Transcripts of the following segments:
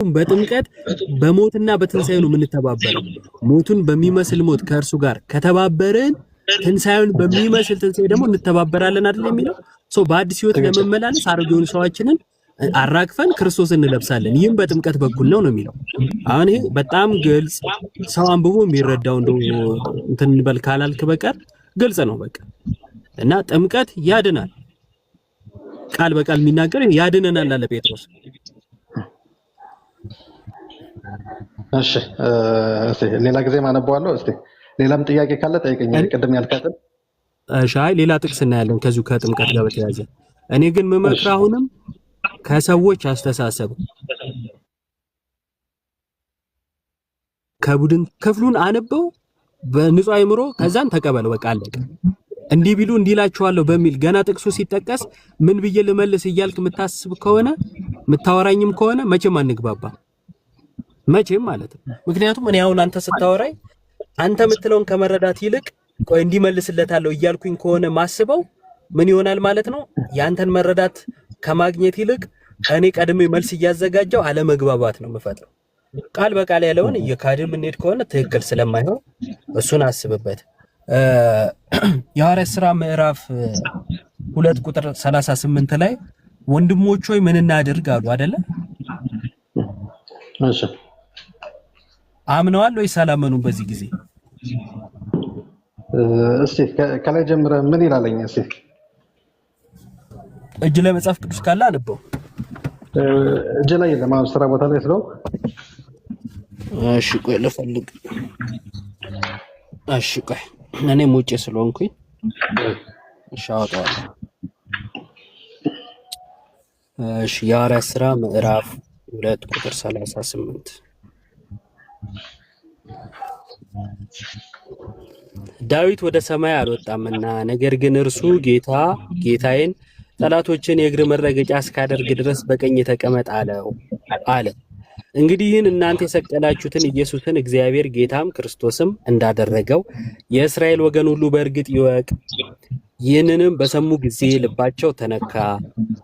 በጥምቀት በሞትና በትንሣኤ ነው የምንተባበረው። ሞቱን በሚመስል ሞት ከእርሱ ጋር ከተባበርን ትንሣኤውን በሚመስል ትንሣኤ ደግሞ እንተባበራለን አይደል የሚለው። So በአዲስ ህይወት ለመመላለስ አሮጌውን ሰዋችንን አራግፈን ክርስቶስ እንለብሳለን። ይህም በጥምቀት በኩል ነው ነው የሚለው። አሁን ይሄ በጣም ግልጽ ሰው አንብቦ የሚረዳው እንደው እንትን በል ካላልክ በቀር ግልጽ ነው በቃ። እና ጥምቀት ያድናል። ቃል በቃል የሚናገር ያድነናል አለ ጴጥሮስ። እሺ እስቲ ሌላ ጊዜ ማነበዋለሁ። እስቲ ሌላም ጥያቄ ካለ ጠይቀኝ። ቅድም ያልካትን እሺ፣ አይ ሌላ ጥቅስ እናያለን ከዚሁ ከጥምቀት ጋር በተያያዘ። እኔ ግን የምመክርህ አሁንም ከሰዎች አስተሳሰብ ከቡድን ክፍሉን አንበው በንጹህ አይምሮ ከዛን ተቀበለው። በቃ አለቀ። እንዲህ ቢሉ እንዲህ እላችኋለሁ በሚል ገና ጥቅሱ ሲጠቀስ ምን ብዬ ልመልስ እያልክ የምታስብ ከሆነ የምታወራኝም ከሆነ መቼም አንግባባ፣ መቼም ማለት ነው። ምክንያቱም እኔ አሁን አንተ ስታወራኝ አንተ የምትለውን ከመረዳት ይልቅ ቆይ እንዲመልስለታለሁ እያልኩኝ ከሆነ ማስበው ምን ይሆናል ማለት ነው? የአንተን መረዳት ከማግኘት ይልቅ እኔ ቀድሜ መልስ እያዘጋጀው አለመግባባት ነው የምፈጥረው። ቃል በቃል ያለውን እየካድን የምንሄድ ከሆነ ትክክል ስለማይሆን እሱን አስብበት። የሐዋርያት ሥራ ምዕራፍ 2 ቁጥር 38 ላይ ወንድሞች ሆይ ምን እናድርግ አሉ አይደለ? እሺ አምነዋል ወይስ አላመኑም? በዚህ ጊዜ እስቲ ከላይ ጀምረህ ምን ይላለኝ? እስቲ እጅ ላይ መጽሐፍ ቅዱስ ካለ አንበው። እጅ ላይ የለም፣ አሁን ስራ ቦታ ላይ ስለሆንኩ። እሺ ቆይ ልፈልግ። እሺ ቆይ እኔም ውጭ ስለሆንኩኝ እሺ አወጣዋለሁ። እሺ የሐዋርያት ሥራ ምዕራፍ 2 ቁጥር 38 ዳዊት ወደ ሰማይ አልወጣምና ነገር ግን እርሱ ጌታ ጌታዬን ጠላቶችን የእግር መረገጫ እስካደርግ ድረስ በቀኝ ተቀመጥ አለው አለ። እንግዲህ ይህን እናንተ የሰቀላችሁትን ኢየሱስን እግዚአብሔር ጌታም ክርስቶስም እንዳደረገው የእስራኤል ወገን ሁሉ በእርግጥ ይወቅ። ይህንንም በሰሙ ጊዜ ልባቸው ተነካ።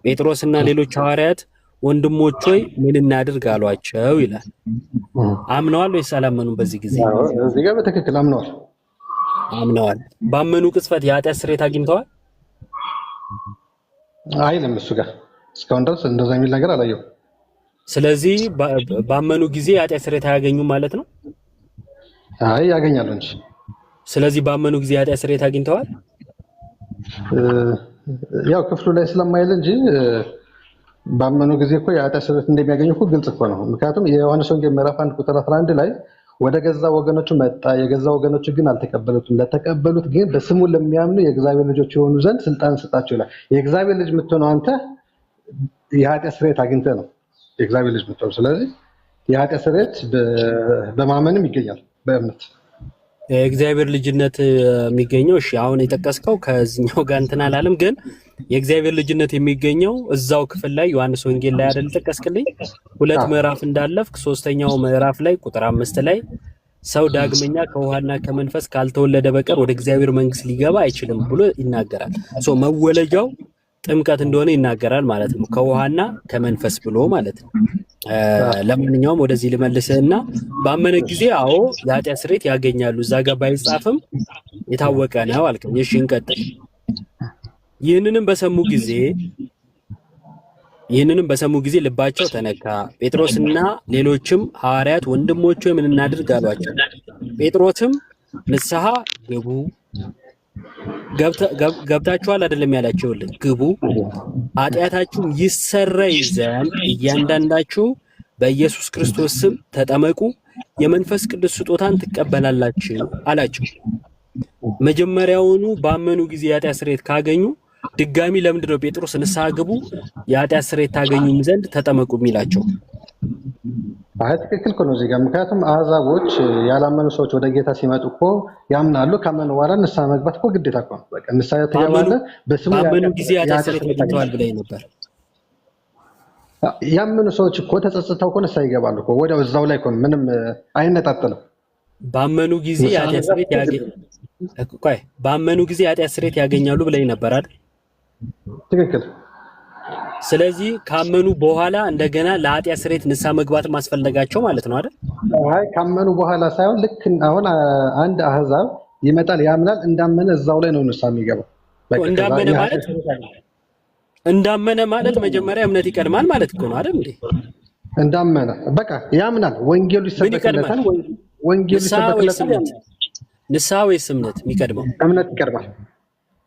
ጴጥሮስና ሌሎች ሐዋርያት ወንድሞች ሆይ ምን እናድርግ አሏቸው ይላል። አምነዋል ወይስ አላመኑም? በዚህ ጊዜ እዚህ ጋር በትክክል አምነዋል። አምነዋል። ባመኑ ቅጽበት የኃጢአት ስርየት አግኝተዋል አይልም። እሱ ጋር እስካሁን ድረስ እንደዛ የሚል ነገር አላየሁም። ስለዚህ ባመኑ ጊዜ የኃጢአት ስርየት አያገኙም ማለት ነው። አይ ያገኛሉ እንጂ። ስለዚህ ባመኑ ጊዜ የኃጢአት ስርየት አግኝተዋል። ያው ክፍሉ ላይ ስለማይል እንጂ ባመኑ ጊዜ እኮ የኃጢአት ስርየት እንደሚያገኙ እኮ ግልጽ እኮ ነው። ምክንያቱም የዮሐንስ ወንጌል ምዕራፍ 1 ቁጥር 11 ላይ ወደ ገዛ ወገኖቹ መጣ፣ የገዛ ወገኖቹ ግን አልተቀበሉትም። ለተቀበሉት ግን በስሙ ለሚያምኑ የእግዚአብሔር ልጆች የሆኑ ዘንድ ስልጣን ሰጣቸው ይላል። የእግዚአብሔር ልጅ የምትሆነው አንተ የኃጢአት ስርየት አግኝተህ ነው የእግዚአብሔር ልጅ የምትሆነው። ስለዚህ የኃጢአት ስርየት በማመንም ይገኛል፣ በእምነት የእግዚአብሔር ልጅነት የሚገኘው። እሺ አሁን የጠቀስከው ከዚህኛው ጋር እንትን አላለም፣ ግን የእግዚአብሔር ልጅነት የሚገኘው እዛው ክፍል ላይ ዮሐንስ ወንጌል ላይ አይደል ጠቀስክልኝ? ሁለት ምዕራፍ እንዳለፍክ ሶስተኛው ምዕራፍ ላይ ቁጥር 5 ላይ ሰው ዳግመኛ ከውሃና ከመንፈስ ካልተወለደ በቀር ወደ እግዚአብሔር መንግስት ሊገባ አይችልም ብሎ ይናገራል። So መወለጃው ጥምቀት እንደሆነ ይናገራል ማለት ነው። ከውሃና ከመንፈስ ብሎ ማለት ነው። ለማንኛውም ወደዚህ ልመልስህና ባመነ ጊዜ አዎ የኃጢአት ስርየት ያገኛሉ። እዛ ጋር ባይጻፍም የታወቀ ነው አልከኝ። እሺ እንቀጥል። ይህንንም በሰሙ ጊዜ ይህንንም በሰሙ ጊዜ ልባቸው ተነካ። ጴጥሮስና ሌሎችም ሐዋርያት ወንድሞች ሆይ ምን እናድርግ አሏቸው። ጴጥሮስም ንስሐ ግቡ ገብታችኋል አይደለም ያላቸው፣ ግቡ ኃጢአታችሁም ይሰረይ ዘንድ እያንዳንዳችሁ በኢየሱስ ክርስቶስ ስም ተጠመቁ፣ የመንፈስ ቅዱስ ስጦታን ትቀበላላችሁ አላቸው። መጀመሪያውኑ ባመኑ ጊዜ የኃጢአት ስርየት ካገኙ ድጋሚ ለምንድን ነው ጴጥሮስ ንስሐ ግቡ የኃጢአት ስርየት ታገኙም ዘንድ ተጠመቁ የሚላቸው? አይ ትክክል እኮ ነው እዚህ ጋር። ምክንያቱም አሕዛቦች ያላመኑ ሰዎች ወደ ጌታ ሲመጡ እኮ ያምናሉ። ካመኑ በኋላ ንስሐ መግባት እኮ ግዴታ እኮ ነው። በቃ ንስሐ ትገባለህ፣ በስሙ ባመኑ ጊዜ የኃጢአት ስርየት አግኝተዋል ብለህ ነበር። ያመኑ ሰዎች እኮ ተጸጽተው እኮ ንስሐ ይገባሉ እኮ ወዲያው እዛው ላይ እኮ ነው። ምንም አይነጣጠልም። ባመኑ ጊዜ የኃጢአት ስርየት ቆይ፣ ባመኑ ጊዜ የኃጢአት ስርየት ያገኛሉ ብለህ ነበር አይደል? ትክክል። ስለዚህ ካመኑ በኋላ እንደገና ለኃጢአት ስርየት ንስሐ መግባት ማስፈለጋቸው ማለት ነው አይደል? አይ ካመኑ በኋላ ሳይሆን ልክ አሁን አንድ አህዛብ ይመጣል፣ ያምናል። እንዳመነ እዛው ላይ ነው ንስሐ የሚገባው። በቃ ከዛ እንዳመነ ማለት የኃጢአት ስርየት እንዳመነ ማለት መጀመሪያ እምነት ይቀድማል ማለት እኮ ነው አይደል እንዴ? እንዳመነ በቃ ያምናል። ወንጌሉ ምን ይቀድማል? ይሰበክለታል። ወንጌሉ ንስሐ ወይስ ይሰበክለታል፣ እምነት? ያምናል። ንስሐ ወይስ እምነት የሚቀድመው? እምነት ይቀድማል።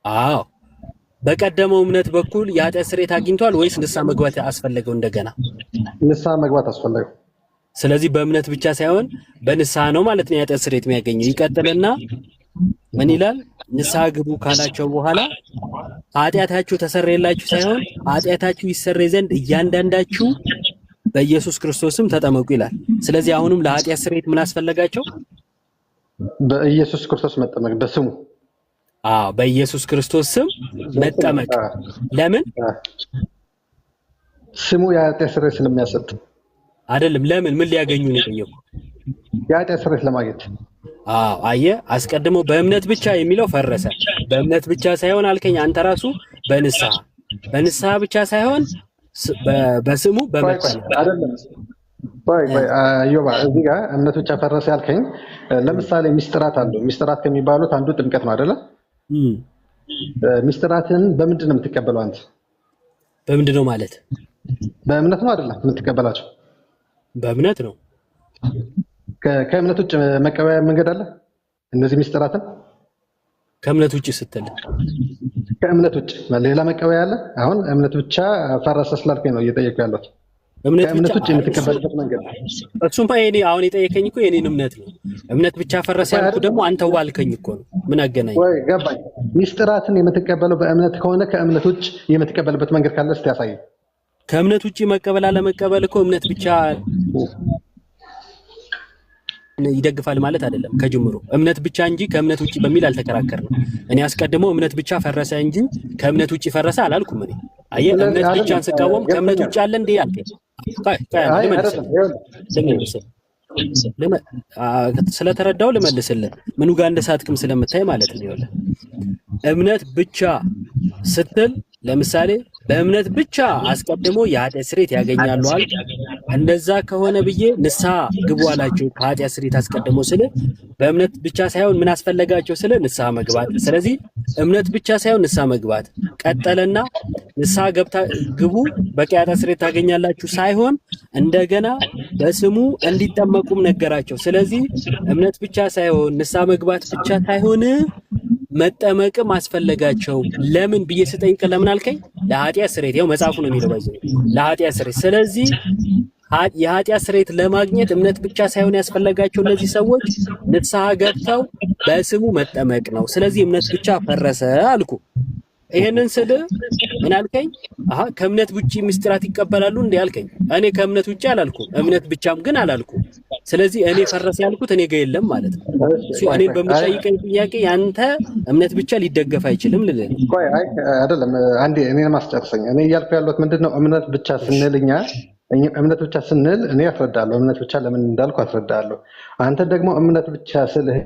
አዎ፣ በቀደመው እምነት በኩል የኃጢአት ስርየት አግኝቷል ወይስ ንስሐ መግባት አስፈለገው እንደገና? ንስሐ መግባት አስፈለገው። ስለዚህ በእምነት ብቻ ሳይሆን በንስሐ ነው ማለት ነው የኃጢአት ስርየት የሚያገኘው። ይቀጥልና ምን ይላል? ንስሐ ግቡ ካላቸው በኋላ ኃጢአታችሁ ተሰረየላችሁ ሳይሆን ኃጢአታችሁ ይሰረይ ዘንድ እያንዳንዳችሁ በኢየሱስ ክርስቶስም ተጠመቁ ይላል። ስለዚህ አሁንም ለኃጢአት ስርየት ምን አስፈለጋቸው? በኢየሱስ ክርስቶስ መጠመቅ በስሙ። አዎ፣ በኢየሱስ ክርስቶስ ስም በስሙ መጠመቅ። ለምን ስሙ የኃጢአት ስርየት ስለሚያሰጥ። አይደለም? ለምን ምን ሊያገኙ ነው የጠየቁ? የኃጢአት ስርየት ለማግኘት። አዎ አየህ፣ አስቀድሞ በእምነት ብቻ የሚለው ፈረሰ። በእምነት ብቻ ሳይሆን አልከኝ አንተ ራሱ በንስሐ፣ በንስሐ ብቻ ሳይሆን በስሙ ቆይ ቆይ በመጠመቅ። አይደለም፣ ቆይ ቆይ እዮባ፣ እዚህ ጋር እምነት ብቻ ፈረሰ ያልከኝ ለምሳሌ ሚስጥራት አሉ። ሚስጥራት ከሚባሉት አንዱ ጥምቀት ነው አይደለ? እም፣ ሚስጥራትን በምንድን ነው የምትቀበለው አንተ? በምንድን ነው ማለት? በእምነት ነው አይደለም የምትቀበላቸው? በእምነት ነው። ከእምነት ውጭ መቀበያ መንገድ አለ? እነዚህ ሚስጥራትን ከእምነት ውጭ ስትል? ከእምነት ውጭ ሌላ መቀበያ አለ? አሁን እምነት ብቻ ፈረሰ ስላልከኝ ነው እየጠየኩ ያለሁት። እምነት ብቻ ከእምነት ውጭ አይ፣ እሱ የምትቀበልበት መንገድ እሱማ የኔ አሁን የጠየከኝ እኮ የኔን እምነት ነው። እምነት ብቻ ፈረሰ ወይ ያልኩ አይደል? ደግሞ አንተ ዋልከኝ እኮ ነው። ምን አገናኘው? ወይ ገባኝ። ሚስጥራትን የምትቀበለው በእምነት ከሆነ ከእምነት ውጭ የምትቀበልበት መንገድ ካለ እስቲ ያሳየኝ። ከእምነት ውጭ መቀበል አለመቀበል እኮ እምነት ብቻ ይደግፋል ማለት አይደለም። ከጅምሩ እምነት ብቻ እንጂ ከእምነት ውጭ በሚል አልተከራከርንም። እኔ አስቀድሞ እምነት ብቻ ፈረሰ እንጂ ከእምነት ውጭ ፈረሰ አላልኩም። እኔ አየህ፣ ስለዚህ እምነት አይደለም ብቻን ስቃወም ከእምነት ገብቶኛል። ውጭ አለ እንዴ አልከኝ። ቆይ ቆይ አንዴ አይ ልመልስልህ አይደለም፣ ይኸውልህ ልመልስልህ ስለተረዳው ልመልስልህ፣ ምኑ ጋር እንደሳትክም ስለምታይ ማለት ነው። ይኸውልህ እምነት ብቻ ስትል ለምሳሌ በእምነት ብቻ አስቀድሞ የኃጢአት ስርየት ያገኛሉ አልክ። እንደዛ ከሆነ ብዬ ንስሐ ግቡ አላቸው ከኃጢአት ስርየት አስቀድሞ ስል በእምነት ብቻ ሳይሆን ምን አስፈለጋቸው ስል ንስሐ መግባት። ስለዚህ እምነት ብቻ ሳይሆን ንስሐ መግባት ቀጠለና ንስሐ ገብታ ግቡ በቃ የኃጢአት ስርየት ታገኛላችሁ ሳይሆን እንደገና በስሙ እንዲጠመቁም ነገራቸው። ስለዚህ እምነት ብቻ ሳይሆን ንስሐ መግባት ብቻ ሳይሆን መጠመቅም አስፈለጋቸው። ለምን ብዬ ስጠይቅ ለምን አልከኝ? ለኃጢአት ስርየት። ያው መጽሐፉ ነው የሚለው ባይዘ ለኃጢአት ስርየት። ስለዚህ የኃጢአት ስርየት ለማግኘት እምነት ብቻ ሳይሆን ያስፈለጋቸው እነዚህ ሰዎች ንስሐ ገብተው በስሙ መጠመቅ ነው። ስለዚህ እምነት ብቻ ፈረሰ አልኩ። ይሄንን ስል ምን አልከኝ? አሃ ከእምነት ውጪ ምስጢራት ይቀበላሉ እንዴ አልከኝ። እኔ ከእምነት ውጪ አላልኩም፣ እምነት ብቻም ግን አላልኩም። ስለዚህ እኔ ፈረሰ ያልኩት እኔ ጋር የለም ማለት ነው። እሺ እሱ ቆይ እኔን ቆይ አይ በምጠይቀኝ ጥያቄ ያንተ እምነት ብቻ ሊደገፍ አይችልም ልልህ ነው። ቆይ አይ አይደለም፣ አንዴ እኔን ማስጨርሰኝ። እኔ እያልኩ ያለሁት ምንድን ነው፣ እምነት ብቻ እሺ ስንል እኛ እምነት ብቻ ስንል እኔ አስረዳለሁ። እምነት ብቻ ለምን እንዳልኩ አስረዳለሁ። አንተ ደግሞ እምነት ብቻ ስልህ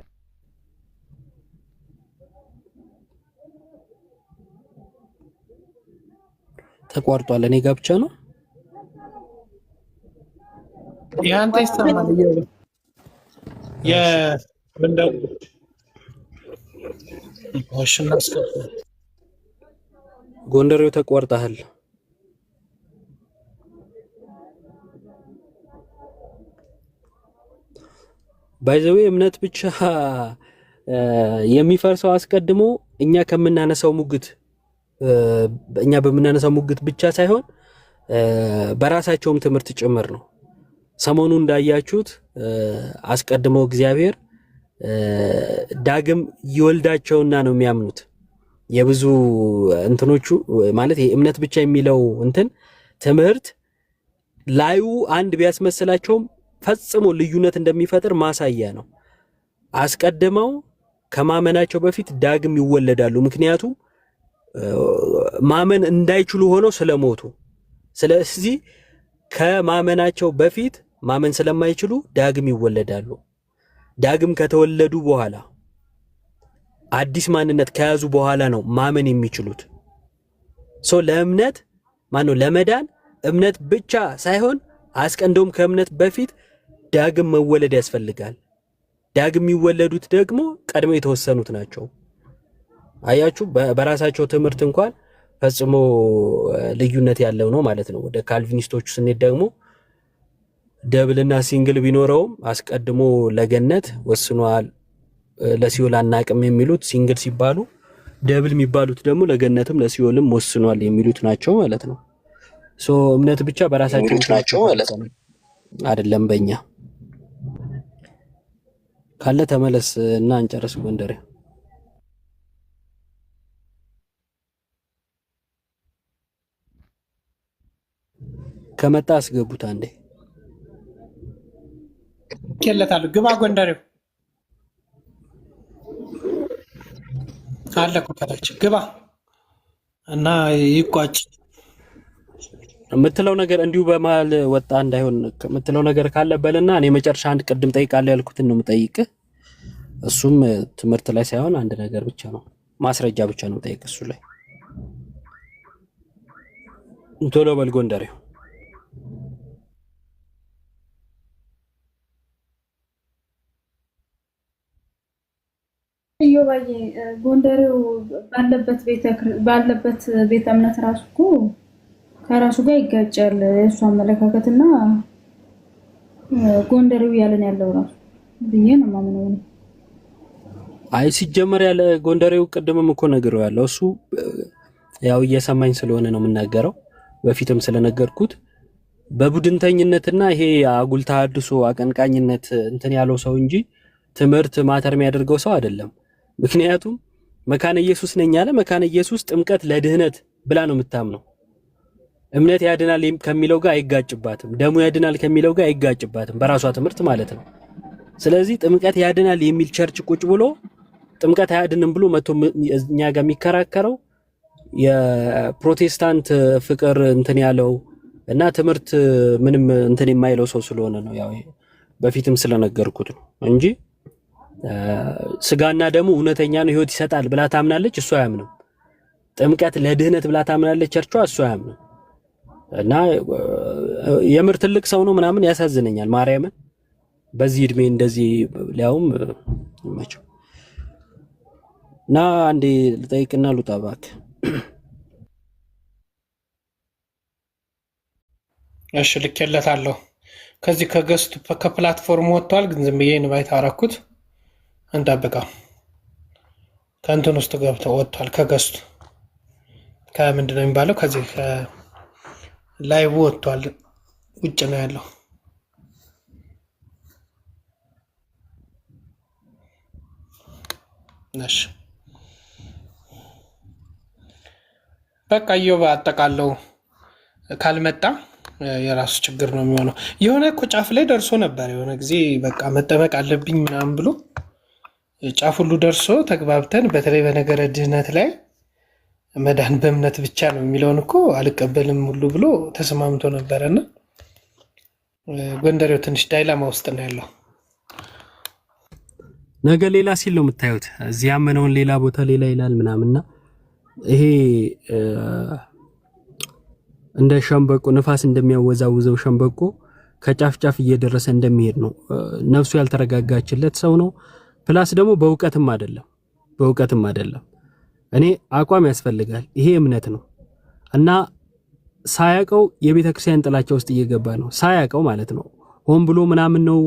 ተቋርጧል። እኔ ጋር ብቻ ነው። የአንተ ይሰማል። እየበለ እሺ የምንደው እሺ፣ እናስገባ። ጎንደሬው ተቋርጠሃል። By the way እምነት ብቻ የሚፈርሰው አስቀድሞ እኛ ከምናነሳው ሙግት እ፣ እኛ በምናነሳው ሙግት ብቻ ሳይሆን እ፣ በራሳቸውም ትምህርት ጭምር ነው። ሰሞኑ እንዳያችሁት አስቀድሞ እግዚአብሔር እ፣ ዳግም ይወልዳቸውና ነው የሚያምኑት። የብዙ እንትኖቹ ማለት ይሄ እምነት ብቻ የሚለው እንትን ትምህርት ላዩ አንድ ቢያስመስላቸውም ፈጽሞ ልዩነት እንደሚፈጥር ማሳያ ነው። አስቀድመው ከማመናቸው በፊት ዳግም ይወለዳሉ። ምክንያቱም ማመን እንዳይችሉ ሆነው ስለሞቱ። ስለዚህ ከማመናቸው በፊት ማመን ስለማይችሉ ዳግም ይወለዳሉ። ዳግም ከተወለዱ በኋላ አዲስ ማንነት ከያዙ በኋላ ነው ማመን የሚችሉት። So ለእምነት ማነው ለመዳን እምነት ብቻ ሳይሆን አስቀንዶም ከእምነት በፊት ዳግም መወለድ ያስፈልጋል። ዳግም የሚወለዱት ደግሞ ቀድመው የተወሰኑት ናቸው። አያችሁ፣ በራሳቸው ትምህርት እንኳን ፈጽሞ ልዩነት ያለው ነው ማለት ነው። ወደ ካልቪኒስቶቹ ስንሄድ ደግሞ double ና single ቢኖረውም አስቀድሞ ለገነት ወስኗል፣ ለሲኦል አናቅም የሚሉት single ሲባሉ፣ double የሚባሉት ደግሞ ለገነትም ለሲኦልም ወስኗል የሚሉት ናቸው ማለት ነው። So እምነት ብቻ በራሳቸው ናቸው ማለት ነው፣ አይደለም በእኛ። ካለ ተመለስ እና እንጨርስ። ጎንደሬ ከመጣ አስገቡት አንዴ። ልኬለታለሁ። ግባ ጎንደሬው አለ እኮ ከታች ግባ እና ይቋጭ። የምትለው ነገር እንዲሁ በመሀል ወጣ እንዳይሆን የምትለው ነገር ካለ በልና እኔ መጨረሻ አንድ ቅድም ጠይቃለሁ ያልኩትን ነው የምጠይቅህ። እሱም ትምህርት ላይ ሳይሆን አንድ ነገር ብቻ ነው፣ ማስረጃ ብቻ ነው የምጠይቅህ። እሱ ላይ ቶሎ በል ጎንደሬው። እዮባዬ፣ ጎንደሬው ባለበት ቤተ እምነት ራሱ እኮ ከራሱ ጋር ይጋጫል። የእሱ አመለካከት እና ጎንደሬው እያለን ያለው ራሱ ብዬ ነው የማምነው እኔ። አይ ሲጀመር ያለ ጎንደሬው ቅድምም እኮ ነግሬዋለሁ። እሱ ያው እየሰማኝ ስለሆነ ነው የምናገረው። በፊትም ስለነገርኩት በቡድንተኝነትና ይሄ አጉል ተሐድሶ አቀንቃኝነት እንትን ያለው ሰው እንጂ ትምህርት matter የሚያደርገው ሰው አይደለም። ምክንያቱም መካነ ኢየሱስ ነኝ ያለ መካነ ኢየሱስ ጥምቀት ለድህነት ብላ ነው የምታምነው። እምነት ያድናል ከሚለው ጋር አይጋጭባትም። ደሙ ያድናል ከሚለው ጋር አይጋጭባትም፣ በራሷ ትምህርት ማለት ነው። ስለዚህ ጥምቀት ያድናል የሚል church ቁጭ ብሎ ጥምቀት አያድንም ብሎ መቶ እኛ ጋር የሚከራከረው የፕሮቴስታንት ፍቅር እንትን ያለው እና ትምህርት ምንም እንትን የማይለው ሰው ስለሆነ ነው። ያው በፊትም ስለነገርኩት ነው እንጂ ስጋና ደሙ እውነተኛ ነው ህይወት ይሰጣል ብላ ታምናለች፣ እሱ አያምንም። ጥምቀት ለድህነት ብላ ታምናለች ቸርቿ፣ እሱ አያምንም። እና የምር ትልቅ ሰው ነው ምናምን ያሳዝነኛል። ማርያምን በዚህ እድሜ እንደዚህ ሊያውም ይመቸው እና አንዴ ልጠይቅና ልውጣ እባክህ። እሺ ልኬለታለሁ። ከዚህ ከ guest ኡ ከ platform ወጥቷል፣ ግን ዝም ብዬ invite አረኩት። እንጠብቀው። ከእንትን ውስጥ ገብቶ ወጥቷል። ከ guest ኡ ከምንድን ነው የሚባለው? ከዚህ live ወጥቷል። ውጭ ነው ያለው። እሺ በቃ እዮብ አጠቃለው ካልመጣ የራሱ ችግር ነው የሚሆነው። የሆነ እኮ ጫፍ ላይ ደርሶ ነበር የሆነ ጊዜ በቃ መጠመቅ አለብኝ ምናምን ብሎ ጫፍ ሁሉ ደርሶ ተግባብተን፣ በተለይ በነገረ ድህነት ላይ መዳን በእምነት ብቻ ነው የሚለውን እኮ አልቀበልም ሁሉ ብሎ ተስማምቶ ነበረና ጎንደሬው ትንሽ ዳይላማ ውስጥ ነው ያለው። ነገ ሌላ ሲል ነው የምታዩት። እዚህ ያመነውን ሌላ ቦታ ሌላ ይላል ምናምንና ይሄ እንደ ሸምበቆ ንፋስ እንደሚያወዛውዘው ሸምበቆ ከጫፍ ጫፍ እየደረሰ እንደሚሄድ ነው። ነፍሱ ያልተረጋጋችለት ሰው ነው። Plus ደግሞ በእውቀትም አይደለም፣ በእውቀትም አይደለም። እኔ አቋም ያስፈልጋል። ይሄ እምነት ነው እና ሳያቀው የቤተ ክርስቲያን ጥላቻ ውስጥ እየገባ ነው። ሳያቀው ማለት ነው። ሆን ብሎ ምናምን ነው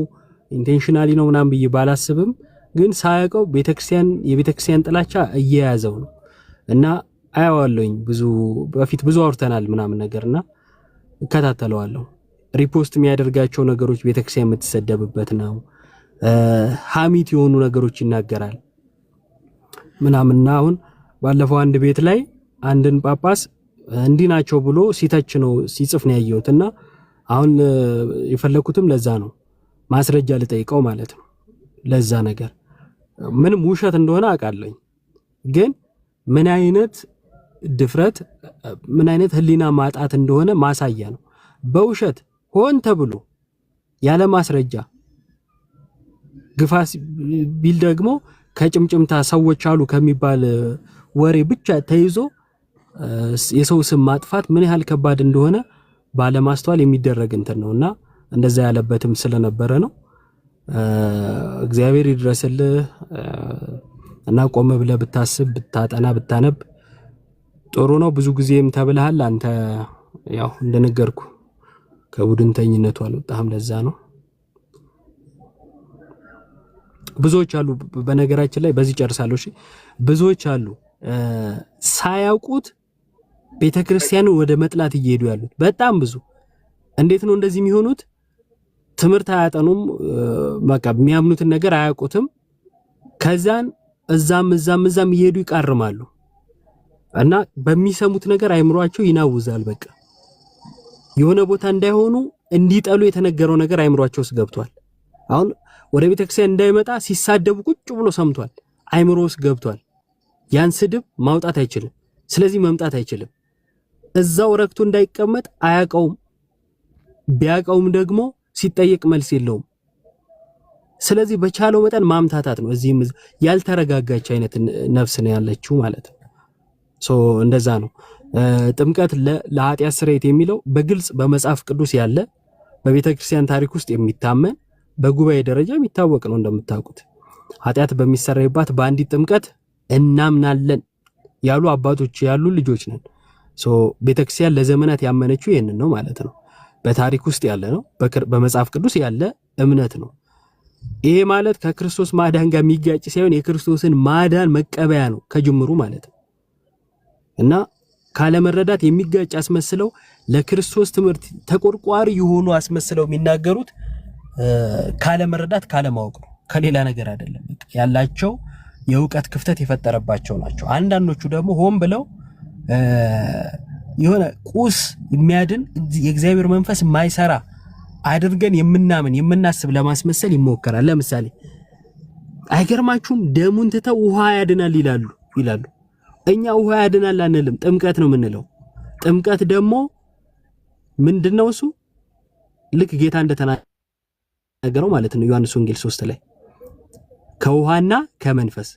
intentionally ነው ምናምን ብዬ ባላስብም ግን ሳያቀው ቤተክርስቲያን የቤተክርስቲያን ጥላቻ እየያዘው ነው እና አያዋለሁኝ። ብዙ በፊት ብዙ አውርተናል ምናምን ነገርና እከታተለዋለሁ። Repost የሚያደርጋቸው ነገሮች ቤተክርስቲያን የምትሰደብበት ነው። ሀሚት የሆኑ ነገሮች ይናገራል ምናምንና አሁን ባለፈው አንድ ቤት ላይ አንድን ጳጳስ እንዲህ ናቸው ብሎ ሲተች ነው ሲጽፍ ነው ያየሁት። እና አሁን የፈለኩትም ለዛ ነው ማስረጃ ልጠይቀው ማለት ነው። ለዛ ነገር ምንም ውሸት እንደሆነ አውቃለኝ፣ ግን ምን አይነት ድፍረት ምን አይነት ሕሊና ማጣት እንደሆነ ማሳያ ነው። በውሸት ሆን ተብሎ ያለ ማስረጃ ግፋ ቢል ደግሞ ከጭምጭምታ ሰዎች አሉ ከሚባል ወሬ ብቻ ተይዞ የሰው ስም ማጥፋት ምን ያህል ከባድ እንደሆነ ባለማስተዋል የሚደረግ እንትን ነው እና እንደዛ ያለበትም ስለነበረ ነው። እግዚአብሔር ይድረስልህ እና ቆመ ብለህ ብታስብ ብታጠና ብታነብ ጥሩ ነው። ብዙ ጊዜም ተብለሃል። አንተ ያው እንደነገርኩ ከቡድንተኝነቱ አልወጣህም። ለዛ ነው ብዙዎች አሉ። በነገራችን ላይ በዚህ ጨርሳለሁ። እሺ፣ ብዙዎች አሉ ሳያውቁት ቤተክርስቲያንን ወደ መጥላት እየሄዱ ያሉት በጣም ብዙ። እንዴት ነው እንደዚህ የሚሆኑት? ትምህርት አያጠኑም። በቃ የሚያምኑትን ነገር አያውቁትም። ከዛን እዛም እዛም እዛም እየሄዱ ይቃርማሉ እና በሚሰሙት ነገር አይምሯቸው ይናውዛል። በቃ የሆነ ቦታ እንዳይሆኑ እንዲጠሉ የተነገረው ነገር አይምሯቸው ውስጥ ገብቷል። አሁን ወደ ቤተክርስቲያን እንዳይመጣ ሲሳደቡ ቁጭ ብሎ ሰምቷል። አይምሮ ውስጥ ገብቷል። ያን ስድብ ማውጣት አይችልም። ስለዚህ መምጣት አይችልም። እዛው ረክቶ እንዳይቀመጥ አያውቀውም። ቢያውቀውም ደግሞ ሲጠየቅ መልስ የለውም። ስለዚህ በቻለው መጠን ማምታታት ነው። እዚህም ያልተረጋጋች አይነት ነፍስ ነው ያለችው ማለት ነው። So እንደዛ ነው። ጥምቀት ለኃጢአት ስርየት የሚለው በግልጽ በመጽሐፍ ቅዱስ ያለ፣ በቤተ ክርስቲያን ታሪክ ውስጥ የሚታመን፣ በጉባኤ ደረጃ የሚታወቅ ነው። እንደምታውቁት ኃጢአት በሚሰረይባት በአንዲት ጥምቀት እናምናለን ያሉ አባቶች ያሉ ልጆች ነን። So ቤተክርስቲያን ለዘመናት ያመነችው ይህንን ነው ማለት ነው። በታሪክ ውስጥ ያለ ነው። በመጽሐፍ ቅዱስ ያለ እምነት ነው። ይሄ ማለት ከክርስቶስ ማዳን ጋር የሚጋጭ ሳይሆን የክርስቶስን ማዳን መቀበያ ነው ከጅምሩ ማለት ነው። እና ካለመረዳት የሚጋጭ አስመስለው፣ ለክርስቶስ ትምህርት ተቆርቋሪ የሆኑ አስመስለው የሚናገሩት ካለመረዳት ካለማወቅ ነው፣ ከሌላ ነገር አይደለም። ያላቸው የእውቀት ክፍተት የፈጠረባቸው ናቸው። አንዳንዶቹ ደግሞ ሆን ብለው የሆነ ቁስ የሚያድን፣ የእግዚአብሔር መንፈስ የማይሰራ አድርገን የምናምን የምናስብ ለማስመሰል ይሞከራል። ለምሳሌ አይገርማችሁም? ደሙን ትተው ውሃ ያድናል ይላሉ። እኛ ውሃ ያድናል አንልም፣ ጥምቀት ነው የምንለው። ጥምቀት ደግሞ ምንድነው? እሱ ልክ ጌታ እንደተናገረው ማለት ነው ዮሐንስ ወንጌል 3 ላይ ከውሃና ከመንፈስ፣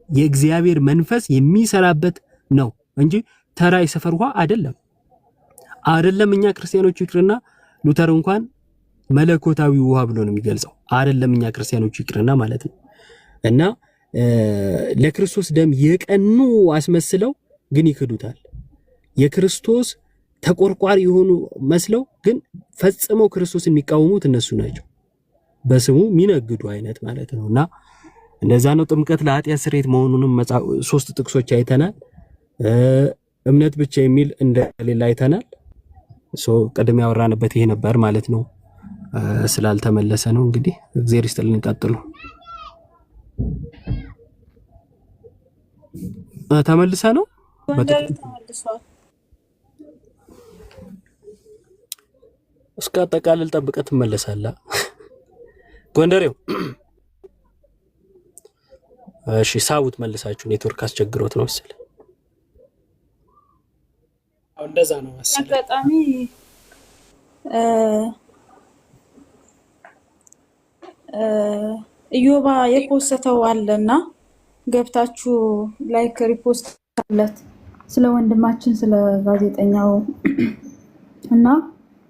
የእግዚአብሔር መንፈስ የሚሰራበት ነው እንጂ ተራ የሰፈር ውሃ አይደለም። አይደለም እኛ ክርስቲያኖቹ ይቅርና ሉተር እንኳን መለኮታዊ ውሃ ብሎ ነው የሚገልጸው። አይደለም እኛ ክርስቲያኖቹ ይቅርና ማለት ነው። እና ለክርስቶስ ደም የቀኑ አስመስለው ግን ይክዱታል። የክርስቶስ ተቆርቋሪ የሆኑ መስለው ግን ፈጽመው ክርስቶስን የሚቃወሙት እነሱ ናቸው። በስሙ የሚነግዱ አይነት ማለት ነው። እና እንደዛ ነው። ጥምቀት ለኃጢአት ስርየት መሆኑንም ሶስት ጥቅሶች አይተናል። እምነት ብቻ የሚል እንደሌላ አይተናል። So ቅድም ያወራንበት ይሄ ነበር ማለት ነው። ስላልተመለሰ ነው እንግዲህ። እግዚአብሔር ይስጥልን። ቀጥሉ። ተመልሰ ነው። ጎንደር ተመልሷል። እስከ አጠቃልል ጠብቀህ ትመለሳለህ። ጎንደሬው እሺ፣ ሳቡት መልሳችሁ፣ ኔትወርክ አስቸግሮት ነው መሰለኝ። እንደዛ ነው መሰለኝ። አጋጣሚ እዮባ የፖስተው አለና ገብታችሁ like repost አለት ስለ ወንድማችን ስለ ጋዜጠኛው እና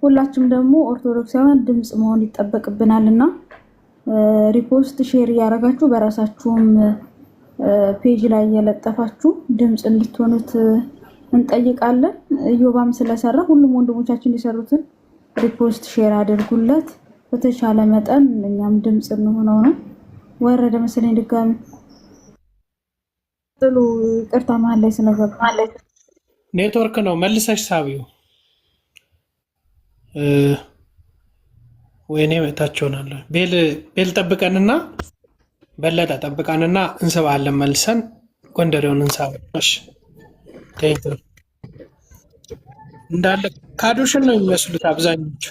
ሁላችሁም ደግሞ ኦርቶዶክሳውያን ድምፅ መሆን ይጠበቅብናል እና repost share እያደረጋችሁ በራሳችሁም page ላይ እየለጠፋችሁ ድምፅ እንድትሆኑት እንጠይቃለን። እዮባም ስለሰራ ሁሉም ወንድሞቻችን የሰሩትን repost share አድርጉለት። በተቻለ መጠን እኛም ድምፅ እንሆነው ነው። ወረደ መሰለኝ ድጋሚ ጥሉ። ይቅርታ መሀል ላይ ስለገባ። ኔትወርክ ነው። መልሰሽ ሳቢው ወይኔ መታች ሆናለሁ። ቤል ጠብቀንና በለጠ ጠብቀንና እንስባለን። መልሰን ጎንደሬውን እንሳብ። እሺ thank you። እንዳለ ካዶሽን ነው የሚመስሉት አብዛኞቹ።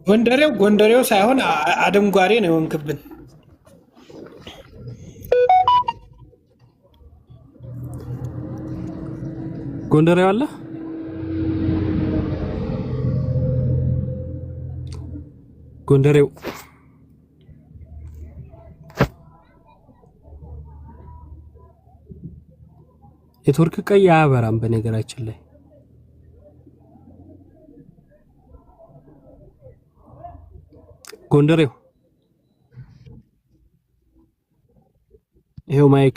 ጎንደሬው ጎንደሬው ሳይሆን አደንጓሬ ነው የሆንክብን። ጎንደሬው አለ፣ ጎንደሬው። ኔትወርክ ቀይ አያበራም። በነገራችን ላይ ጎንደሬው ይሄው mic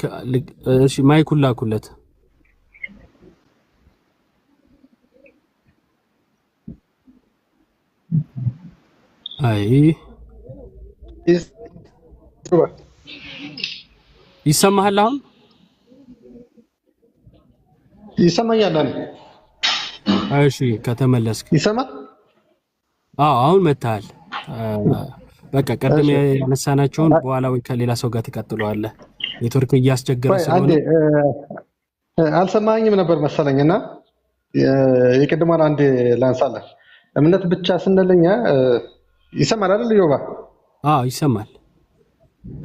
እሺ፣ mic ኡን ላኩለት። አይ ይሰማሃል? አሁን ይሰማኛል? እሺ፣ ከተመለስክ ይሰማል? አዎ፣ አሁን መታሃል። በቃ ቅድም ያነሳናቸውን በኋላ ወይ ከሌላ ሰው ጋር ትቀጥለዋለህ። ኔትወርክ እያስቸገረ አንዴ ስለሆነ አልሰማኝም ነበር መሰለኝ እና የቅድሟን አንዴ ላንሳለን። እምነት ብቻ ስንል እኛ ይሰማል አይደል ዮባ? አዎ ይሰማል።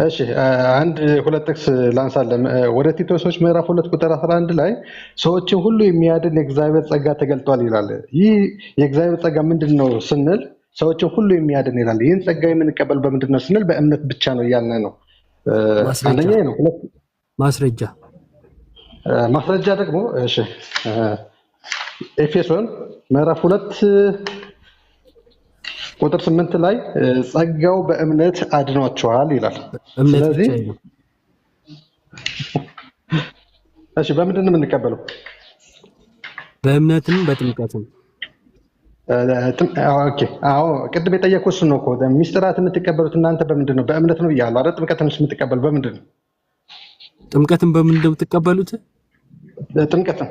እሺ አንድ ሁለት ጥቅስ ላንሳለን። ወደ ቲቶሶች ምዕራፍ 2 ቁጥር 11 ላይ ሰዎችን ሁሉ የሚያድን የእግዚአብሔር ጸጋ ተገልጧል ይላል። ይህ የእግዚአብሔር ጸጋ ምንድን ነው ስንል ሰዎችን ሁሉ የሚያድን ይላል። ይህን ጸጋ የምንቀበል በምንድን ነው ስንል በእምነት ብቻ ነው እያልን ነው። አንደኛ ነው። ማስረጃ ማስረጃ ደግሞ እሺ ኤፌሶን ምዕራፍ 2 ቁጥር 8 ላይ ጸጋው በእምነት አድኗቸዋል ይላል። እምነት ስለዚህ ብቻ ነው። እሺ በምንድን ነው የምንቀበለው? በእምነትም በጥምቀትም። Okay አዎ፣ ቅድም የጠየኩህ እሱን ነው እኮ። ሚስጥራት የምትቀበሉት እናንተ በምንድን ነው? በእምነት ነው ብያለሁ አይደል? ጥምቀትንስ የምትቀበሉ በምንድን ነው? ጥምቀትን በምንድን ነው የምትቀበሉት? ጥምቀትን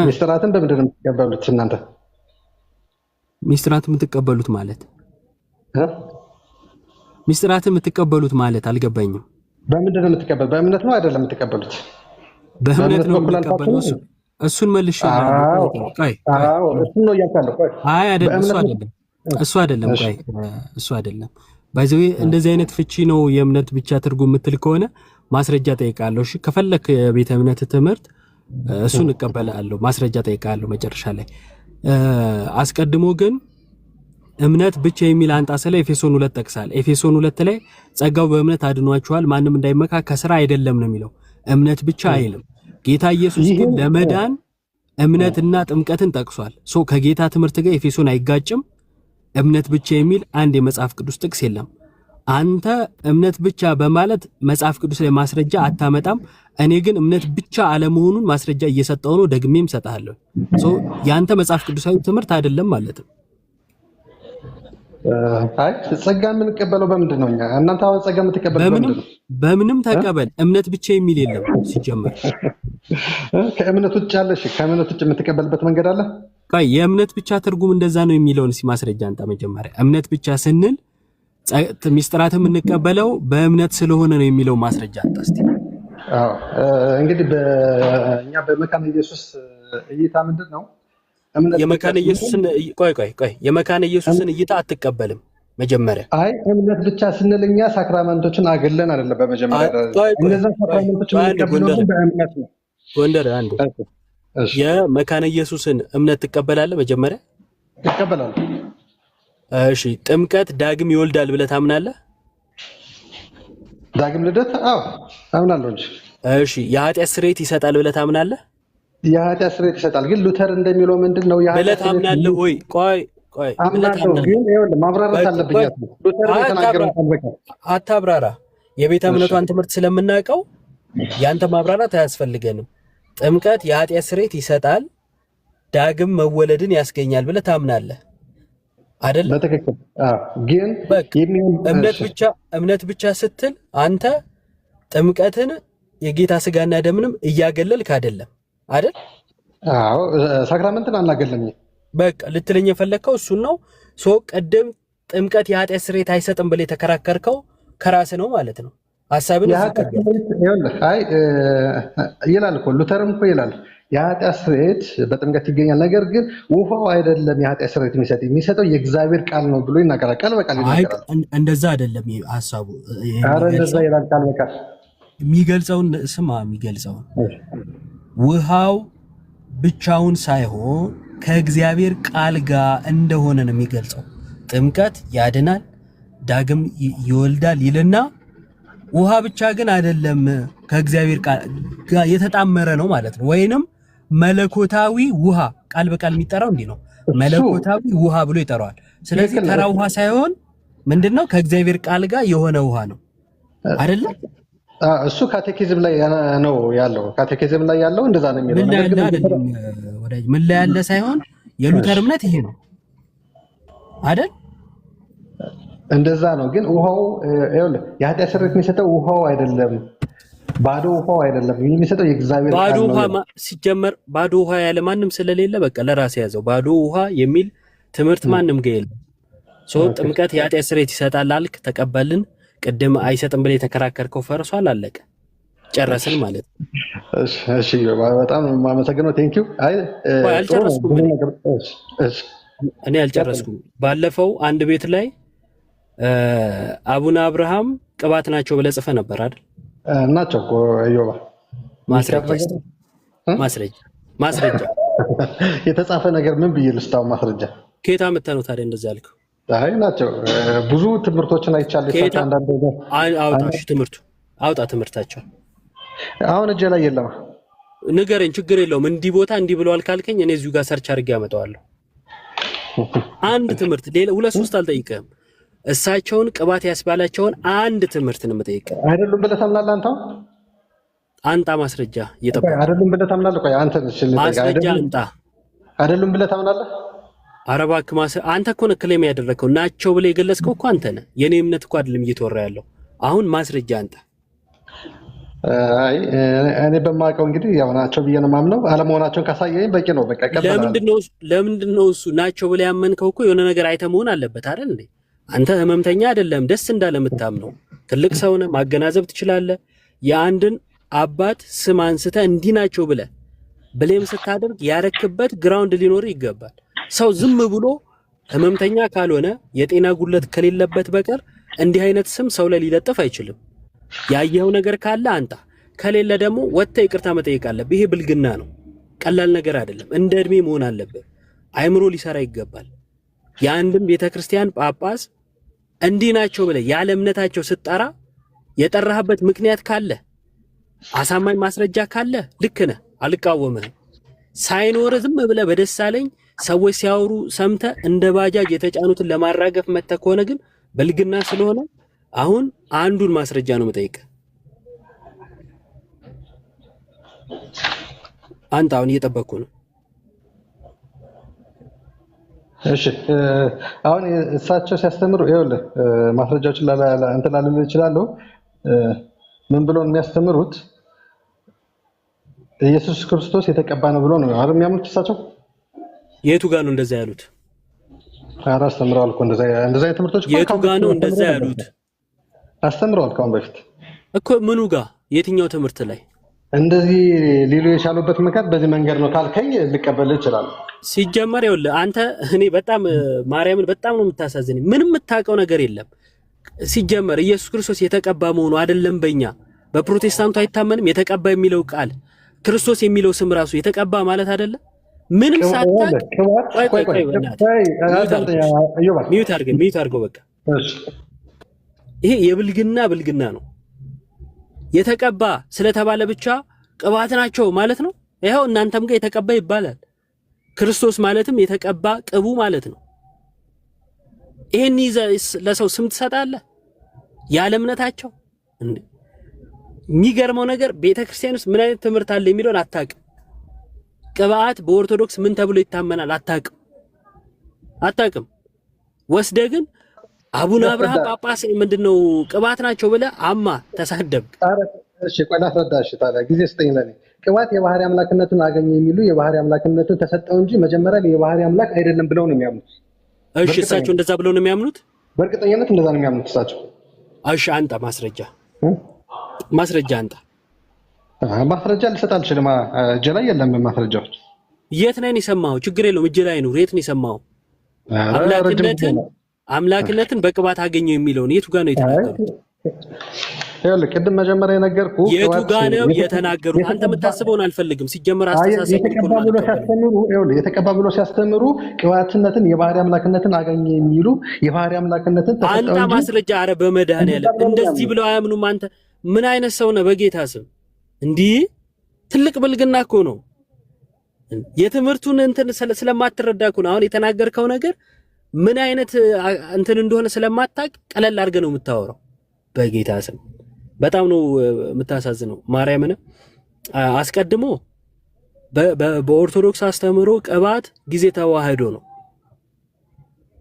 ሚስጥራትን በምንድን ነው የምትቀበሉት እናንተ? ሚስጥራት የምትቀበሉት ማለት ሚስጥራትን የምትቀበሉት ማለት አልገባኝም። በምንድን ነው የምትቀበሉት? በእምነት ነው አይደለም የምትቀበሉት? በእምነት ነው በኩል አልፋችሁ የምንቀበለው። እሱን መልሼልሃለሁ። ቆይ ቆይ፣ አዎ እሱን ነው እያልኩ ያለው። ቆይ አይ አይደለም፣ እሱ በእምነት አይደለም፣ እሱ አይደለም። ቆይ እሱ አይደለም። By the way እንደዚህ አይነት ፍቺ ነው የእምነት ብቻ ትርጉም የምትል ከሆነ ማስረጃ ጠይቃለሁ። እሺ ከፈለክ የቤተ እምነት ትምህርት እሱን እቀበላለሁ። ማስረጃ ጠይቃለሁ መጨረሻ ላይ። አስቀድሞ ግን እምነት ብቻ የሚል አንጣ ስለ ኤፌሶን 2 ጠቅሳል። ኤፌሶን 2 ላይ ጸጋው በእምነት አድኗቸዋል፣ ማንም እንዳይመካ ከስራ አይደለም ነው የሚለው። እምነት ብቻ አይልም። ጌታ ኢየሱስ ግን ለመዳን እምነትና ጥምቀትን ጠቅሷል። So ከጌታ ትምህርት ጋር ኤፌሶን አይጋጭም። እምነት ብቻ የሚል አንድ የመጽሐፍ ቅዱስ ጥቅስ የለም። አንተ እምነት ብቻ በማለት መጽሐፍ ቅዱስ ላይ ማስረጃ አታመጣም። እኔ ግን እምነት ብቻ አለመሆኑን ማስረጃ እየሰጠው ነው፣ ደግሜም እሰጥሃለሁ። So ያንተ መጽሐፍ ቅዱሳዊ ትምህርት አይደለም ማለት ነው። አይ ጸጋ የምንቀበለው በምንድን ነው? እኛ እናንተ አሁን ጸጋ የምትቀበሉት በምንም በምንድን ነው? በምንም ተቀበል፣ እምነት ብቻ የሚል የለም ሲጀመር። ከእምነት ውጭ ያለ እሺ፣ ከእምነት ውጭ የምትቀበልበት መንገድ አለ? ቆይ የእምነት ብቻ ትርጉም እንደዛ ነው የሚለውን እስኪ ማስረጃ አንጣ። መጀመሪያ እምነት ብቻ ስንል ሚስጥራትን የምንቀበለው በእምነት ስለሆነ ነው የሚለው ማስረጃ አንጣ እስኪ። አዎ እንግዲህ በእኛ በመካነ ኢየሱስ እይታ ምንድን ነው እምነት ብቻ የመካነ ስንል ኢየሱስን ቆይ ቆይ ቆይ የመካነ ኢየሱስን እይታ አትቀበልም መጀመሪያ። አይ እምነት ብቻ ስንል እኛ sacrament ኦችን አግለን አይደለም። በመጀመሪያ ደረጃ ቆይ ቆይ እነዛን ቆይ sacrament ኦች ቆይ አንድ የምንቀበለው ጎንደር ግን በእምነት ነው። ጎንደር አንድ እሺ የመካነ ኢየሱስን እምነት ትቀበላለህ መጀመሪያ? ይቀበላሉ። እሺ ጥምቀት ዳግም ይወልዳል ብለህ ታምናለህ? ዳግም ልደት አዎ አምናለሁ እንጂ እሺ የኃጢአት ስርየት ይሰጣል ብለህ ታምናለህ? የኃጢአት ስርየት ይሰጣል። ግን ሉተር እንደሚለው ምንድን ነው ብለህ የኃጢአት ስርየት ታምናለህ ወይ? ቆይ ቆይ ብለህ አምናለሁ፣ ታምናለህ? ግን ይኸውልህ ማብራራት በቃ አለብኝ። ቆይ ሉተር የተናገረው ቃል በቃል አታብራራ። የቤተ እሺ እምነቷን ትምህርት ስለምናውቀው ያንተ ማብራራት አያስፈልገንም። ጥምቀት የኃጢአት ስርየት ይሰጣል፣ ዳግም መወለድን ያስገኛል ብለህ ታምናለህ አይደለ? በትክክል አዎ። ግን በቃ የሚሆን እምነት እሺ ብቻ እምነት ብቻ ስትል አንተ ጥምቀትን የጌታ ስጋና ደምንም እያገለልክ አይደለም አይደል? አዎ sacrament ን አናገለም። በቃ ልትለኝ የፈለግከው እሱን ነው። So ቅድም ጥምቀት የኃጢአት ስርየት አይሰጥም ብለህ የተከራከርከው ከራስ ነው ማለት ነው። ሀሳብን እዚሁ የኃጢአት ቀበል። ስርየት ይኸውልህ፣ አይ ይላል እኮ ሉተርም እኮ ይላል የኃጢአት ስርየት በጥምቀት ይገኛል፣ ነገር ግን ውሃው አይደለም የኃጢአት ስርየት የሚሰጠው የእግዚአብሔር ቃል ነው ብሎ ይናገራል። ቃል በቃል አይ ይናገራል። እንደዛ አይደለም ሀሳቡ አረ እንደዛ የሚገልጸው ይላል ቃል በቃል። የሚገልጸውን ስማ፣ የሚገልጸውን ውሃው ብቻውን ሳይሆን ከእግዚአብሔር ቃል ጋር እንደሆነ ነው የሚገልጸው። ጥምቀት ያድናል፣ ዳግም ይወልዳል ይልና ውሃ ብቻ ግን አይደለም፣ ከእግዚአብሔር ቃል ጋር የተጣመረ ነው ማለት ነው። ወይንም መለኮታዊ ውሃ ቃል በቃል የሚጠራው እንዲህ ነው። እሱ መለኮታዊ ውሃ ብሎ ይጠራዋል። ስለዚህ ትክክል ተራ ነው። ውሃ ሳይሆን ምንድነው? ከእግዚአብሔር ቃል ጋር የሆነ ውሃ ነው አይደለ? እሱ catechism ላይ ነው ያለው። Catechism ላይ ያለው እንደዛ ነው የሚለው። ምን ላይ ነገር ያለ ግን አይደለም ወዳጅ፣ ምን ላይ ያለ ሳይሆን የሉተር እምነት ይሄ ነው አይደል? እንደዛ ነው። ግን ውሃው ይኸውልህ የኃጢአት ስርየት የሚሰጠው ውሃው አይደለም፣ ባዶ ውሃው አይደለም። የሚሰጠው የእግዚአብሔር ባዶ ቃል ነው ውሃ ይላል። ሲጀመር ባዶ ውሃ ያለ ማንም ስለሌለ በቃ ለራስ ያዘው። ባዶ ውሃ የሚል ትምህርት ማንም ጋር የለም። So ጥምቀት የኃጢአት ስርየት ይሰጣል አልክ፣ ተቀበልን። ቅድም አይሰጥም ብለህ የተከራከርከው ፈርሷል፣ አለቀ፣ ጨረስን ማለት ነው። እሺ፣ እሺ፣ በጣም የማመሰግነው thank you። አይ ቆይ ጥሩ ነው አልጨረስኩም፣ ብዙ እኔ ነገር። እሺ፣ እሺ፣ እኔ ቀጥል። አልጨረስኩም። ባለፈው አንድ ቤት ላይ አቡነ አብርሃም ቅባት ናቸው ብለህ ጽፈህ ነበር አይደል? ናቸው እኮ እዮባ፣ የሚካድ ማስረጃ ነገር እስኪ እ? ማስረጃ ማስረጃ። የተጻፈ ነገር ምን ብዬ ልስጣው ማስረጃ? ከየት አምጥተህ ነው ታዲያ እንደዛ ያልከው? አይ ናቸው፣ ብዙ ትምህርቶችን አይቻለሁ። ከየት የሳቸው አንዳንድ አውጣ፣ እሺ ትምህርቱ አውጣ፣ ትምህርታቸው አሁን እጄ ላይ የለም። ንገረኝ፣ ችግር የለውም። እንዲህ ቦታ እንዲህ ብለዋል ካልከኝ እኔ እዚሁ ጋር search አድርጌ አመጣዋለሁ። አንድ ትምህርት፣ ሌላ ሁለት ሶስት አልጠይቅህም። እሳቸውን ቅባት ያስባላቸውን አንድ ትምህርት ነው የምጠይቅህ። አይደሉም ብለህ ታምናለህ አንተ? አንጣ ማስረጃ፣ ቆይ እየጠበቅኩ አይደሉም ብለህ ታምናለህ? ቆይ አንተ እሺ ልጠይቅህ። ማስረጃ አይደሉም አንጣ። አይደሉም ብለህ ታምናለህ? ኧረ እባክህ አንተ እኮ ነህ claim ያደረግከው ናቸው ብለህ የገለጽከው እኮ አንተ ነህ። የኔ እምነት እኮ አይደለም እየተወራ ያለው። አሁን ማስረጃ አንጣ። አይ እኔ በማውቀው እንግዲህ ያው ናቸው ብዬ ነው የማምነው። አለመሆናቸውን ካሳየኝ በቂ ነው። በቃ እቀበላለሁ። ለምንድን ነው እሱ ናቸው ብለህ ያመንከው? እኮ የሆነ ነገር አይተህ መሆን አለበት አይደል እንዴ? አንተ ህመምተኛ አይደለም፣ ደስ እንዳለ የምታምነው ትልቅ ሰው ነህ፣ ማገናዘብ ትችላለህ። የአንድን አባት ስም አንስተህ እንዲህ ናቸው ብለህ blame ስታደርግ ያረክበት ground ሊኖር ይገባል። ሰው ዝም ብሎ ህመምተኛ ካልሆነ የጤና ጉድለት ከሌለበት በቀር እንዲህ አይነት ስም ሰው ላይ ሊለጥፍ አይችልም። ያየኸው ነገር ካለ አንጣ፣ ከሌለ ደግሞ ወጥተህ ይቅርታ መጠየቅ አለብህ። ይሄ ብልግና ነው፣ ቀላል ነገር አይደለም። እንደ እድሜ መሆን አለብህ። አይምሮ ሊሰራ ይገባል። የአንድም ቤተ ክርስቲያን ጳጳስ እንዲህ ናቸው ብለህ ያለ እምነታቸው ስትጠራ የጠራህበት ምክንያት ካለ፣ አሳማኝ ማስረጃ ካለ ልክ ነህ፣ አልቃወምህም። ሳይኖር ዝም ብለህ በደሳለኝ ሰዎች ሲያወሩ ሰምተህ እንደ ባጃጅ የተጫኑትን ለማራገፍ መተህ ከሆነ ግን ብልግና ስለሆነ አሁን አንዱን ማስረጃ ነው የምጠይቅህ። አንተ አሁን እየጠበቅኩ ነው። እሺ አሁን እሳቸው ሲያስተምሩ ይኸውልህ ማስረጃዎችን እንትን ላልል እችላለሁ። ምን ብሎ ነው የሚያስተምሩት? ኢየሱስ ክርስቶስ የተቀባ ነው ብሎ ነው አይደል የሚያምኑት እሳቸው? የቱ ጋ ነው እንደዛ ያሉት? ኧረ አስተምረዋል እኮ እንደዛ እንደዛ አይነት ትምህርቶች እኮ የቱ ከአሁን ጋ በፊት ነው እንደዛ አስተምረው ነበር። ያሉት? አስተምረዋል ከአሁን በፊት። እኮ ምኑ ጋ የትኛው ትምህርት ላይ? እንደዚህ ሊሉ የቻሉበት ምክንያት በዚህ መንገድ ነው ካልከኝ ልቀበል እችላለሁ። ሲጀመር ይኸውልህ አንተ እኔ በጣም ማርያምን በጣም ነው የምታሳዝነኝ። ምንም የምታውቀው ነገር የለም። ሲጀመር ኢየሱስ ክርስቶስ የተቀባ መሆኑ አይደለም በእኛ በፕሮቴስታንቱ አይታመንም። የተቀባ የሚለው ቃል ክርስቶስ የሚለው ስም ራሱ የተቀባ ማለት አይደለም። ምንም ሳታውቅ ቅባት ቆይ ቆይ ቆይ ቆይ ቆይ በእናትህ ቆይ mute አዳምጠኝ አድርገው፣ እዮባ። mute አድርገው፣ mute አድርገው። በቃ እሺ ይሄ የብልግና ብልግና ነው። የተቀባ ስለተባለ ብቻ ቅባት ናቸው ማለት ነው። ይኸው እናንተም ጋር የተቀባ ይባላል። ክርስቶስ ማለትም የተቀባ ቅቡ ማለት ነው። ይሄን ይዘህ ለሰው ስም ትሰጣለህ ያለ እምነታቸው። እንዴ የሚገርመው ነገር ቤተክርስቲያን ውስጥ ምን አይነት ትምህርት አለ የሚለውን አታውቅም። ቅብአት በኦርቶዶክስ ምን ተብሎ ይታመናል አታውቅም፣ አታውቅም። ወስደህ ግን አቡነ አብርሃም ላስረዳ። ጳጳስ ምንድነው ቅባት ናቸው ብለህ አማ ተሳደብክ። ኧረ እሺ ቆይ ላስረዳ። እሺ ታዲያ ጊዜ ስጠኝ ለኔ። ቅባት የባህሪ አምላክነቱን አገኘ የሚሉ የባህሪ አምላክነቱን ተሰጠው እንጂ መጀመሪያ ላይ የባህሪ አምላክ አይደለም ብለው ነው የሚያምኑት። እሺ እሳቸው እንደዛ ብለው ነው የሚያምኑት። በእርግጠኝነት እንደዛ ነው የሚያምኑት እሳቸው። እሺ አንጣ ማስረጃ፣ ማስረጃ አንጣ። ማስረጃ ልሰጥ አልችልም። እጄ ላይ የለም ማስረጃዎች። የት ነን የሰማኸው? ችግር የለውም እጅ ላይ ነው። የት ነው የሰማኸው? ኧረ ረጅም ጊዜ አምላክነትን ነው። አምላክነትን በቅባት አገኘው የሚለውን የቱ ጋር ነው የተናገሩት? ይኸውልህ ቅድም መጀመሪያ የነገርኩህ የቱ ቅባት ጋ ነው የተናገሩት? አንተ የምታስበውን አልፈልግም። ሲጀመር አይ አስተሳሰብ እኮ የተቀባ ነው ብሎ አልቀበልም። ሲያስተምሩ ይኸውልህ የተቀባ ብሎ ሲያስተምሩ ቅባትነትን የባህሪ አምላክነትን አገኘ የሚሉ የባህሪ አምላክነትን ተሰጠው አንጣ እንጂ ማስረጃ። አረ እንደዛ በመድኃኒዓለም ብለው ነው እንደዚህ የሚያምኑት። ብለው አያምኑም። አንተ ምን አይነት ሰው ነህ? በጌታ ስም እንዲህ ትልቅ ብልግና እኮ ነው። የትምህርቱን እንትን ስለማትረዳ እኮ ነው። አሁን የተናገርከው ነገር ምን አይነት እንትን እንደሆነ ስለማታቅ ቀለል አድርገህ ነው የምታወራው። በጌታ ስም በጣም ነው የምታሳዝነው። ማርያምን አስቀድሞ በኦርቶዶክስ አስተምህሮ ቅባት ጊዜ ተዋህዶ ነው።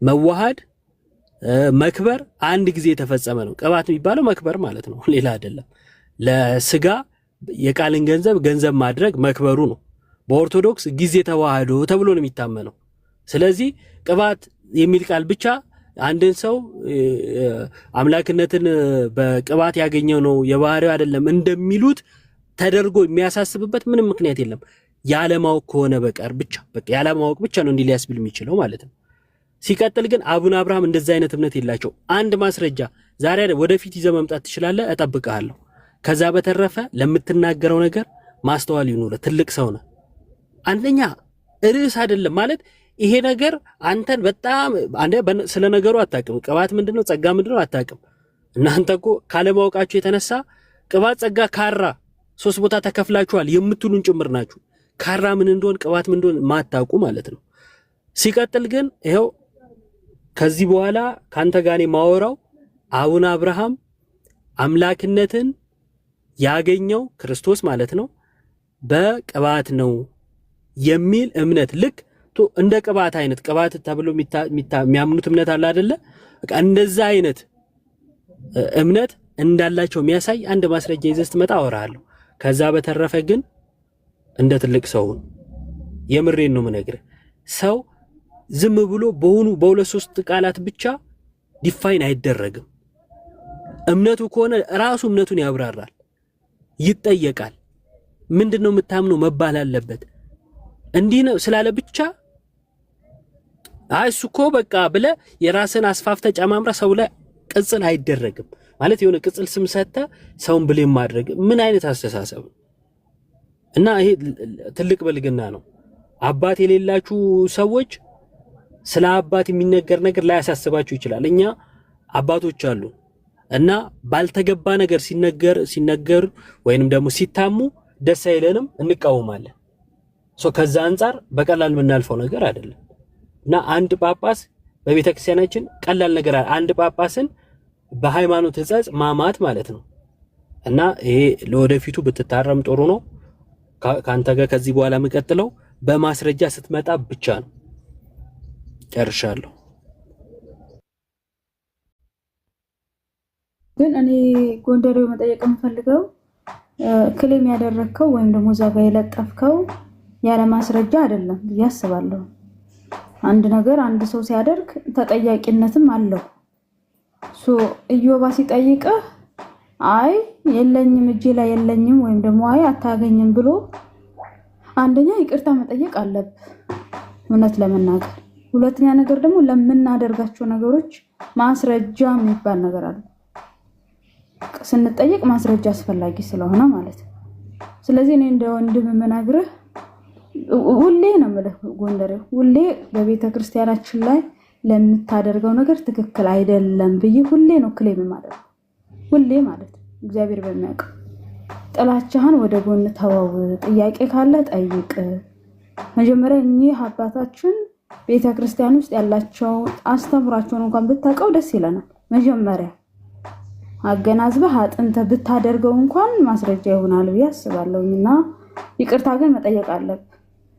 መዋሃድ መክበር አንድ ጊዜ የተፈጸመ ነው። ቅባት የሚባለው መክበር ማለት ነው፣ ሌላ አይደለም። ለስጋ የቃልን ገንዘብ ገንዘብ ማድረግ መክበሩ ነው። በኦርቶዶክስ ጊዜ ተዋህዶ ተብሎ ነው የሚታመነው። ስለዚህ ቅባት የሚል ቃል ብቻ አንድን ሰው አምላክነትን በቅባት ያገኘው ነው የባህሪው አይደለም እንደሚሉት ተደርጎ የሚያሳስብበት ምንም ምክንያት የለም። ያለማወቅ ከሆነ በቀር ብቻ፣ በቃ ያለማወቅ ብቻ ነው እንዲህ ሊያስብል የሚችለው ማለት ነው። ሲቀጥል ግን አቡነ አብርሃም እንደዛ አይነት እምነት የላቸው። አንድ ማስረጃ ዛሬ አይደል ወደፊት ይዘህ መምጣት ትችላለህ፣ እጠብቅሃለሁ። ከዛ በተረፈ ለምትናገረው ነገር ማስተዋል ይኑርህ። ትልቅ ሰው ነህ። አንደኛ ርዕስ አይደለም ማለት ይሄ ነገር አንተን በጣም አንደ ስለ ነገሩ አታውቅም። ቅባት ምንድነው፣ ጸጋ ምንድነው አታውቅም። እናንተ እኮ ካለማወቃችሁ የተነሳ ቅባት፣ ጸጋ፣ ካራ ሶስት ቦታ ተከፍላችኋል የምትሉን ጭምር ናችሁ። ካራ ምን እንደሆን ቅባት ምን እንደሆን ማታውቁ ማለት ነው። ሲቀጥል ግን ይኸው ከዚህ በኋላ ካንተ ጋር እኔ ማወራው አቡነ አብርሃም አምላክነትን ያገኘው ክርስቶስ ማለት ነው በቅባት ነው የሚል እምነት ልክ እንደ ቅባት አይነት ቅባት ተብሎ የሚያምኑት እምነት አለ አይደለ? በቃ እንደዛ አይነት እምነት እንዳላቸው የሚያሳይ አንድ ማስረጃ ይዘህ ስትመጣ አወራለሁ። ከዛ በተረፈ ግን እንደ ትልቅ ሰው የምሬን ነው የምነግርህ። ሰው ዝም ብሎ በሆኑ በሁለት ሶስት ቃላት ብቻ define አይደረግም። እምነቱ ከሆነ ራሱ እምነቱን ያብራራል፣ ይጠየቃል። ምንድን ነው የምታምነው መባል አለበት። እንዲህ ነው ስላለ ብቻ አይ እሱ እኮ በቃ ብለህ የራስን አስፋፍተ ጨማምራ ሰው ላይ ቅጽል አይደረግም። ማለት የሆነ ቅጽል ስም ሰጥተህ ሰውን blame ማድረግ ምን አይነት አስተሳሰብ ነው? እና ይሄ ትልቅ ብልግና ነው። አባት የሌላችሁ ሰዎች ስለ አባት የሚነገር ነገር ላያሳስባችሁ ይችላል። እኛ አባቶች አሉ እና ባልተገባ ነገር ሲነገር ሲነገር ወይንም ደግሞ ሲታሙ ደስ አይለንም፣ እንቃወማለን። So ከዛ አንጻር በቀላል የምናልፈው ነገር አይደለም እና አንድ ጳጳስ በቤተ ክርስቲያናችን ቀላል ነገር አለ። አንድ ጳጳስን በሃይማኖት ሕጸጽ ማማት ማለት ነው። እና ይሄ ለወደፊቱ ብትታረም ጥሩ ነው። ከአንተ ጋር ከዚህ በኋላ የምቀጥለው በማስረጃ ስትመጣ ብቻ ነው። ጨርሻለሁ። ግን እኔ ጎንደሬው መጠየቅ የምፈልገው claim ያደረግከው ወይም ደግሞ እዛ ጋር የለጠፍከው ያለ ማስረጃ አይደለም ብዬ አስባለሁ። አንድ ነገር አንድ ሰው ሲያደርግ ተጠያቂነትም አለው። So እዮባ ሲጠይቅህ አይ የለኝም፣ እጄ ላይ የለኝም ወይም ደግሞ አይ አታገኝም ብሎ አንደኛ ይቅርታ መጠየቅ አለብህ፣ እውነት ለመናገር። ሁለተኛ ነገር ደግሞ ለምናደርጋቸው ነገሮች ማስረጃ የሚባል ነገር አለ። ስንጠየቅ ማስረጃ አስፈላጊ ስለሆነ ማለት ነው። ስለዚህ እኔ እንደ ወንድም የምነግርህ ሁሌ ነው የምልህ ጎንደሬ፣ ሁሌ በቤተ ክርስቲያናችን ላይ ለምታደርገው ነገር ትክክል አይደለም ብዬ ሁሌ ነው claim የማደርገው፣ ሁሌ ማለት ነው። እግዚአብሔር በሚያውቀው ጥላቻህን ወደ ጎን ተወው። ጥያቄ ካለ ጠይቅ። መጀመሪያ እኚህ አባታችን ቤተ ክርስቲያን ውስጥ ያላቸው አስተምሯቸውን እንኳን ብታውቀው ደስ ይለናል። መጀመሪያ አገናዝበህ አጥንተህ ብታደርገው እንኳን ማስረጃ ይሆናል ብዬ አስባለሁ። እና ይቅርታ ግን መጠየቅ አለብህ።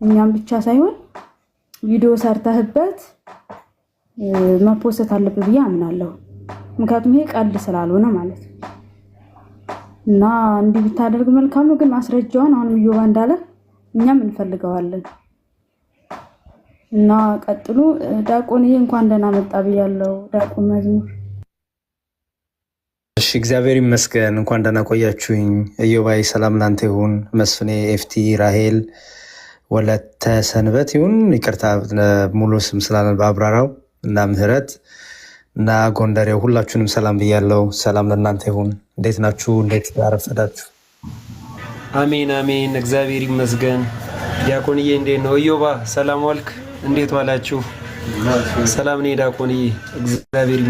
እኛም ብቻ ሳይሆን ቪዲዮ ሰርተህበት መፖሰት አለብህ ብዬ አምናለሁ። ምክንያቱም ይሄ ቀልድ ስላልሆነ ማለት ነው። እና እንዲህ ብታደርግ መልካም ነው። ግን ማስረጃውን አሁንም እዮባ እንዳለ እኛም እንፈልገዋለን። እና ቀጥሉ። ዲያቆንዬ እንኳን ደህና መጣ ብያለሁ። ዲያቆን መዝሙር። እሺ፣ እግዚአብሔር ይመስገን። እንኳን ደህና ቆያችሁኝ። እዮባይ ሰላም ላንተ ይሁን። መስፍኔ፣ ኤፍቲ፣ ራሄል፣ ወለተ ሰንበት ይሁን፣ ይቅርታ ሙሉ ስም ስላለን በአብራራው፣ እና ምህረት እና ጎንደሬው ሁላችሁንም ሰላም ብያለው። ሰላም ለእናንተ ይሁን። እንዴት ናችሁ? እንዴት አረፈዳችሁ? አሜን አሜን፣ እግዚአብሔር ይመስገን። ዲያቆንዬ እንዴት ነው? እዮባ ሰላም ዋልክ? እንዴት ዋላችሁ? ሰላም ነኝ ዲያቆንዬ፣ እግዚአብሔር